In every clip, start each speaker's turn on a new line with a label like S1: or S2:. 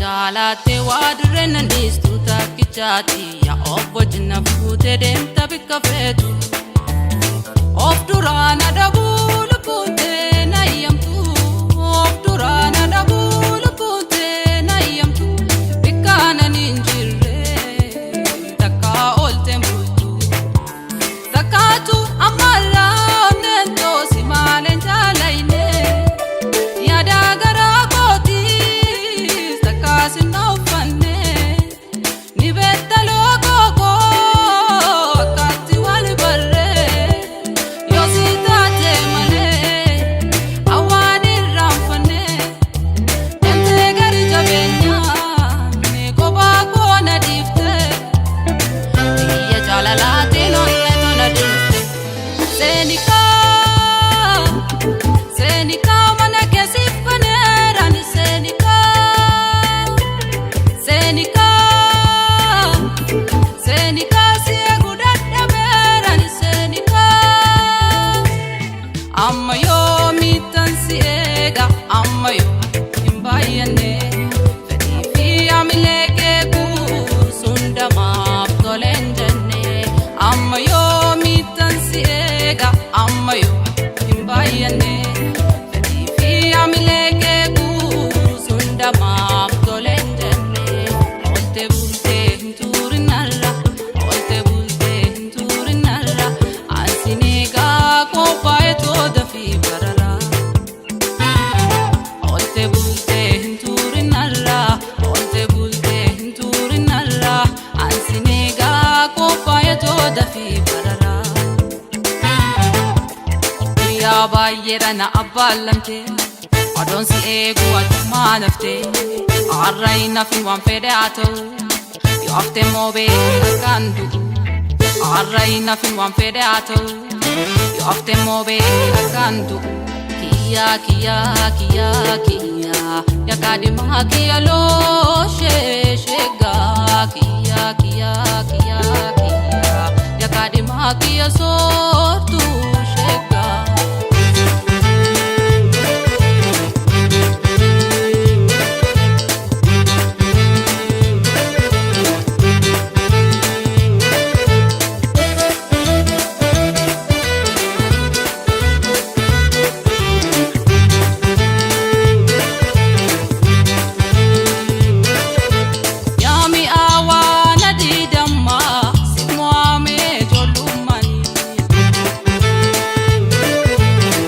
S1: Jaalattee waa dirree nan dhiistu takkichaati yaa of wajjin na fuutee deemta bikka feetu. Of duraa na dhabuu lubbuuntee na iyyamtu, of duraa na dhabuu lubbuuntee na iyyamtu, bikka nan hin jirre takka oolteen bultu. Takkaatu ammarraa onneen toosi maaleen jaalayne yaada garaa kootiis takkaas hin uffanne ni beekta loogoo koo akkaatti wal barree yoo si taate malee hawaan irraanfanne deemtee gadi jabeenyaa ni kophaa koo na dhiifte. Biyya jaalalaatiin onnee tona dhiifte. Seenikaa, seenikaa, mana keessiif baneerani seenikaa. Seenikaa, seenikaa, si eeguu dadhabeerani seenikaa. Amma yoomittan si eega, amma yoo hin baay'anne fedhii fi amilee kee kuusuun damaaf toleen jenne. Amma yoomittan si eega, amma yoo hin baay'anne fedhii fi amilee kee kuusuun damaaf toleen jenne. Oolte bultee hin turinarra, oolte bultee hin turinarra, ansin eegaa qophaa'e tooda fi barara. Oolte bultee hin turinarra, oolte bultee hin turinarra, ansin eegaa qophaa'e tooda fi barara. Guyyaa baay'eedha na abbaallamte, odoon si eegu achumaa naftee, har'a hin hafin waan fedhe haa ta'u, yoo hafte immoo beeki akkaan du'u. Har'a hin hafin waan fedhe haa ta'u, yoo hafte immoo beeki akkaan du'u. Kiyyaa, kiyyaa, kiyyaa, kiyyaa, yakkaadhimaa kiyya looshee sheegaa. Kiyyaa, kiyyaa, kiyyaa, kiyyaa, yakkaadhimaa kiyya soortuu sheegaa. Yaami awaa na diidammaa si mo'amee ijoollummaanii.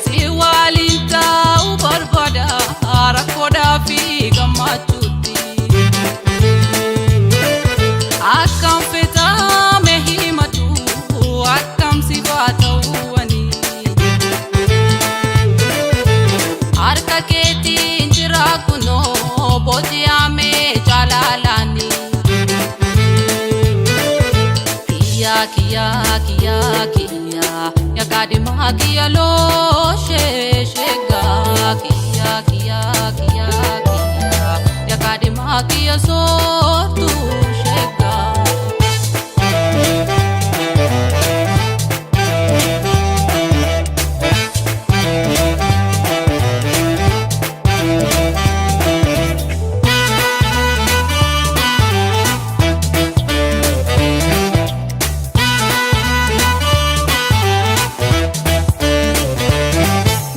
S1: Si waliin taa'uu barbaada rakkoodhaa fi gammachuutti. Akkam fetame himatu, akkam si baata'uwani. Harka keetiin jira kunoo booji'amee jaalalaani. Kiyyaa, kiyyaa, kiyyaa, kiyyaa, yakkaadhimaa kiyya looshee sheegaa. Kiyyaa, kiyyaa, kiyyaa, kiyyaa, yakkaadhimaa kiyya soortuu sheegaa.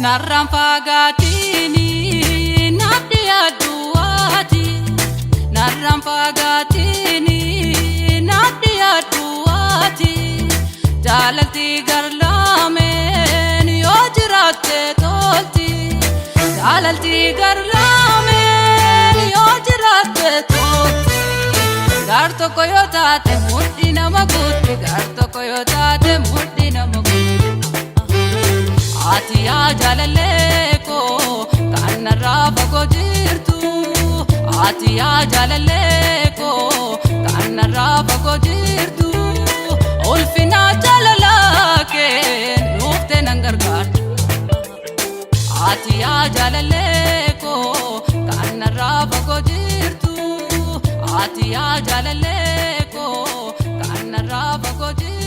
S1: Narraan fagaatini nadhi aduwaati. Narraan fagaatini nadhi aduwaati. Jaalalti garlaameen yoo jiraatte tolti. Jaalalti garlaameen yoo jiraatte tolti. Gar tokko yoo taate mudhii nama guutti. Gar tokko yoo taate mudhii nama guutti. Ati yaa jaalallee koo kan narraa fagoo jirtu. Ati yaa jaalallee koo kan narraa fagoo jirtu. Ulfina jaalalaa kee nuufte nan gargaartu. Ati yaa jaalallee koo kan narraa fagoo jirtu. Ati yaa jaalallee koo kan narraa fagoo jirtu.